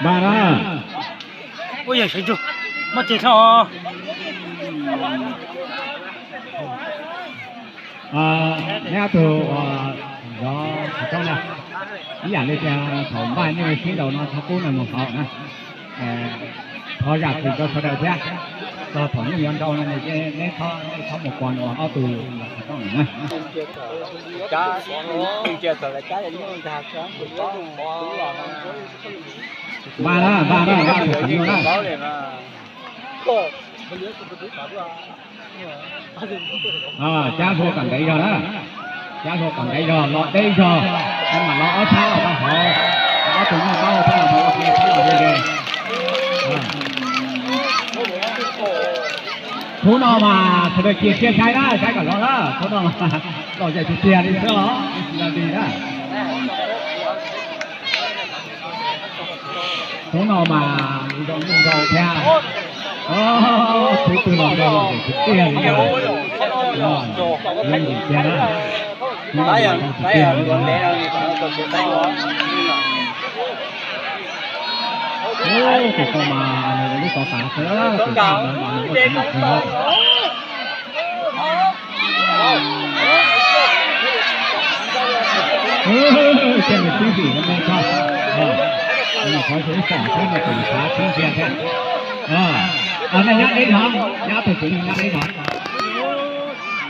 Npaj na. Ua yog sawv tsuag, muab tseg tso. Neb ob tug zov qhov rooj na, ib yam li tias thaum npaj nej sib nraus no txhob pub nws mus hauv na. Thov zam txim rau sawv daws thiab, txog thaum nej yuav nraus no neb txhob mus pos nws ob tug qhov rooj na. Npaj na, npaj na, npaj na. Cab hlua kom ntev zog na, cab hlua kom ntev zog, los deb zog, mam los ob sab los rau hauv, ob tug nyuj taub thiab los mus ua ke thiab los ua ke. Hnub no mas sawv daws cia siab saib na, saib kom zoo na, hnub no los zem tiag tiag li xwb os, tsis yog li na. Hnub no mas zoo nkauj thiab, khub twg los nraus los zem tiag tiag li, yeej yim tiag na. Hnub no zoo tiag tiag li. Tus ko mas nws lub tod tas xwb, tus ko mas nws ua tsis yog kawg. Tej nws twb vim no me tso, nws qhov xyov ib pom thiab nws tus xav xwb ntsia thiab. Nej nyob deb zog, nyob tug tsev neeg nyob deb zog.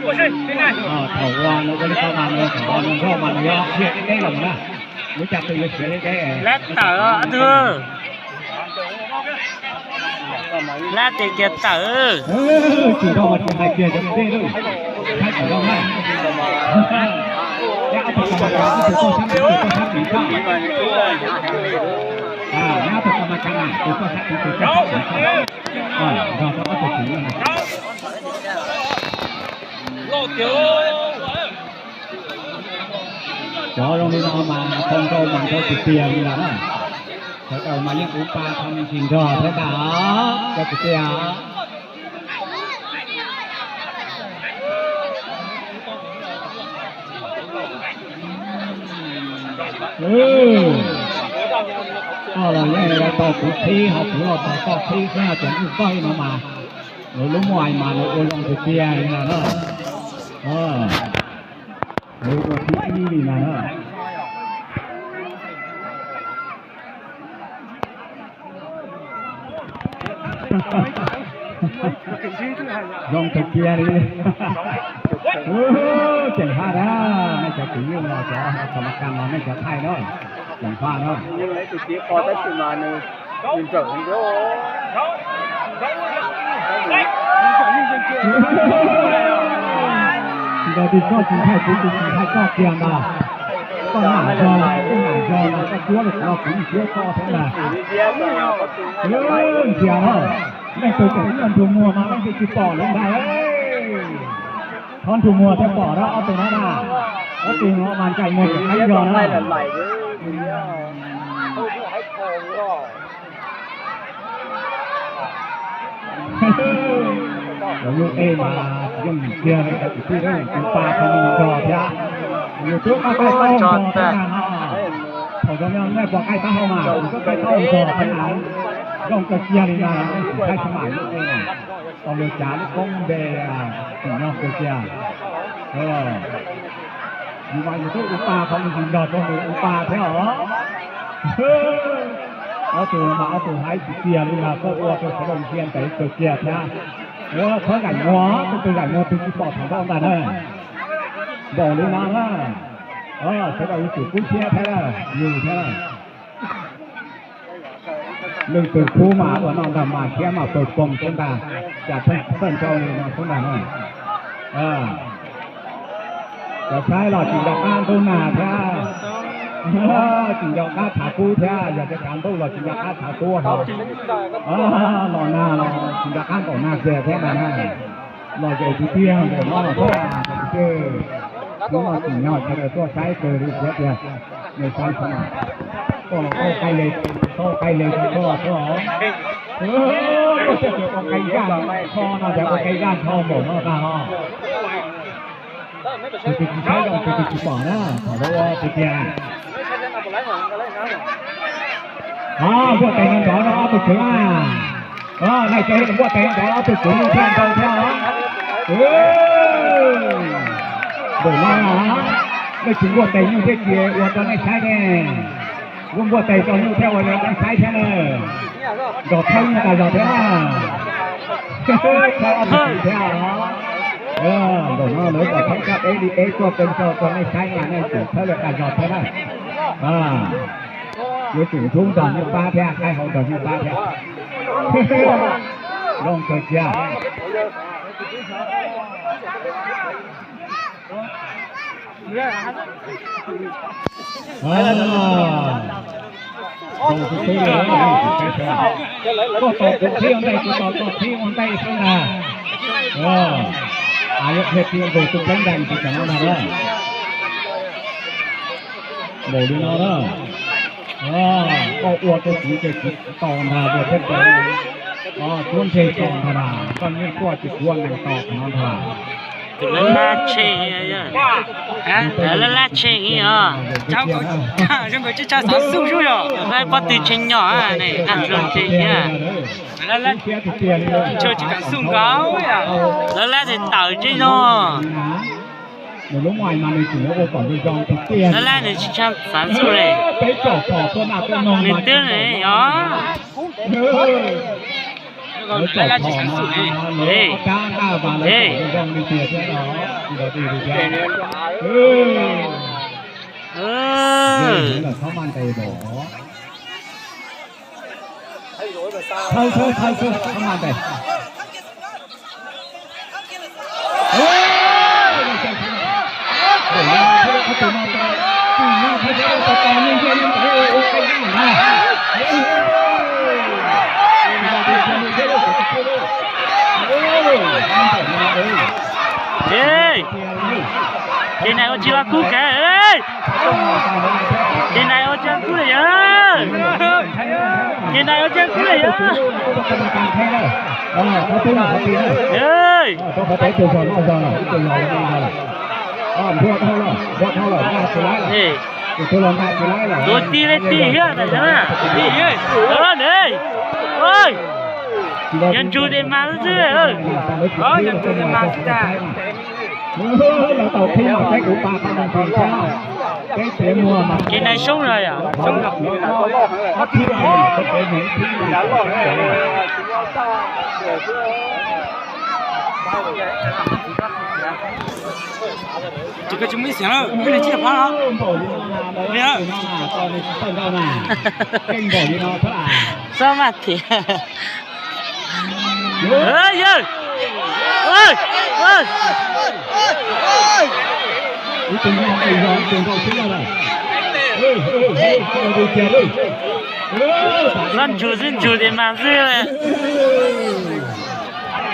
Thaum uas nws ua li ko mas nws thaum nws nrog mas nws yuav dhia deb deb los na. Lub caj twg yuav siav deb deb. Lab tawm, lab tes kiag tawm. Tsis nrog mas tsis hais kiag cov deb lawm. Saib tsis nrog na. Nyob ob tug ko mas cov ob tug tuaj sab tid, tus tuaj sab tid tso. Nyob ob tug ko mas cov na, tus tuaj sab tid tus tuaj sab tid tso. Nrog rau ob tug tid no. Cov zoo li no mas tau nrau mas nrau tiag tiag li lawm na. Sawv daws mas yeej ua pa tau me ntsis nrog thiab ntag os cov kwv tij os. Koj los yeej yuav tau kuv qhib ho kuv los tau koj qhib xwb, cov nyuj toj ib no mas lawv lub muaj mas lawv ua zoo tiag tiag li no na. Lawv ua thib ib li no na. Zoo kawg kiag li. Tseem haj na, nej cov kwv yeej los cov kam ma kas los nej cov thaij na, tseem haj na. Tus txiv qo tab sis mas nws nws nrawm heev. Ntawd tis koj tsis nthaij kuv, kuv tsis nthaij koj kiag ntag. Koj nam zog, koj nam zog mas koj cuab los kuv los kuv yeej cuab koj thiab ntag. Ntsia na, leej twg tseem ib nyuag nrug muag mas leej twg tsis pom lawm ntag. Thov nrug muag thiaj pom na ob tug no na. Ob tug no mas ntsais muag tseem qeeb zog na. Cov nyuj tej mas tsis yooj yim kiag li, cov kwv tij, tus pa tau me ntsis nrog thiab. Yus twb qaij qaij taub hau nrog thiab na no. Thaum zoo nej puas qaij taub hau mas, yus twb qaij taub hau nrog thiab na. Zoo kawg kiag li na, tsis thaij sab mam nyuj tej na. Tau lawv cav lub koob npe tsim nyog kawg kiag. Yus mas yus twb ua pa tau me ntsis nrog rau nws ua pa thiab os. Ob tug mas ob tug haib tsis tiag li mas koj ua rau sawv daws ntsia ntev kawg kiag thiab. Ua qhov zaim muag, tus twg zaim muag tus tsis pom thaum ntau ntag na. Npaum li no na, sawv daws yuav tsum kub siab thiab, yus thiab. Leej twg khub mas ua noj ntag mas siab mas pawg poog xwb ntag, cas pheej txawj nrau li no xwb ntag na. Cov saib los tsis nco qab ntuj nag thiab, tsis nco qab tshav kub thiab, yog cov tsav ntuj los tsis nco qab tshav kub hos, los nag los tsis nco qab ntaum nag kiag thiab ntag na. Los zem tiag tiag npaum no los xwb, hnub no tsim nyog sawv daws tuaj saib kawg li thiab tiag. Nej saib xwb na, tuaj los tuaj qaij le, tuaj qaij le rau tuaj xwb os. Koj thiaj tias ua qe zaj nrho no, yog ua qe zaj nrho npaum no tag no. Tus twg tsis saib zoo tus twg tsis pom na, thaum lawv ua tiag tiag. Npuaj tes nrov nrov ob tug kwv na. Nai cov npuaj tes nrov ob tug kwv nyuj thiaj nrau thiab os. Npaum no, nej tsis npuaj tes nyuj thiaj tsis ua rau nej saib ne. Npuaj tes rau nyuj thiaj ua rau nej saib thiab na. Nrov thawb nyuj tas zog thiab na. Thawb ob tug kwv thiab os. Npaum no lawv kom thawb caj deb li deb tuaj pes tsawg rau nej saib mas nej tseem thawb lawm tas zog thiab na. Yuav tsum ntxub nrog nyuj pab thiab, qaib hau nrog nyuj pab thiab. Zoo kawg kiag. Koj tos kuv qhib ua ntej, kuv tos koj qhib ua ntej xwb ntag. Yuav qhia tias nkaus tus teeb ntais tsis kam no ntag na. Npaum li no na. Koj ua rau kuv ces kuv tos ntag, ua thiab tos. Kuv ntshe tos ntag, koj yeej tuaj ces kuv ua nees tos no ntag. Tus lab lab tsheej, lab lab tsheej os. Zoo nkaus tsis tshua xav xub yom. Lab pob tw tsheej nyom ne, nqaj hlua tsheej thiab. Lab lab tsis kam xub nkaus. Lab lab tsis tawm tsis no. Lab lab nws tsis tshua xav xub li. Nws twb ne os. Lab lab tsis xav xub li. Ces nais ua tsis ua kub kav. Ces nais ua tsis ua kub li yog. Ces nais ua tsis ua kub li yog. Tuav tib li tib thiab na. Yog ntsug tes mas xwb. Yog ntsug tes mas xwb tag. Ces nais soob los yom. Ces koj tsis muaj ib xeem lawm, koj niag tsij pab no. Xob maj thiab. Yawg, xob ntsug xwb ntsug tes mas xwb.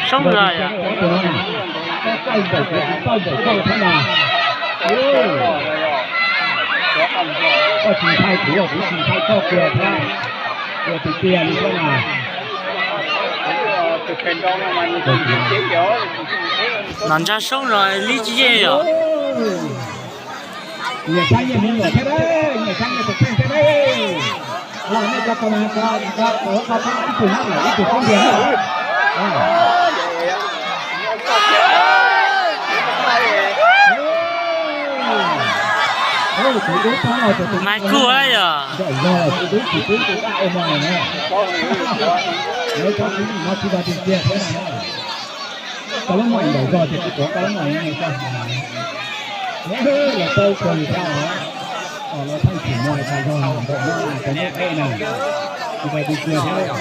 Soob los yom. Los ntsa soob los lib tsis yeej yom. Nyias sab nyias me nyuam thiab, nyias sab nyias tus kheej thiab. Los nej cov tus no, ib tug hab lawm ib tug khaub ntiag na. Mas kuj yog. Koj lub moim ntawm zog ces kuv tuav koj lub moim ntawm zog. Los tau kawg li thiab os. Los thaij tsim muag tas zog npaum no na, cov nyuj dej na. Kuv pais tu kiag thiab.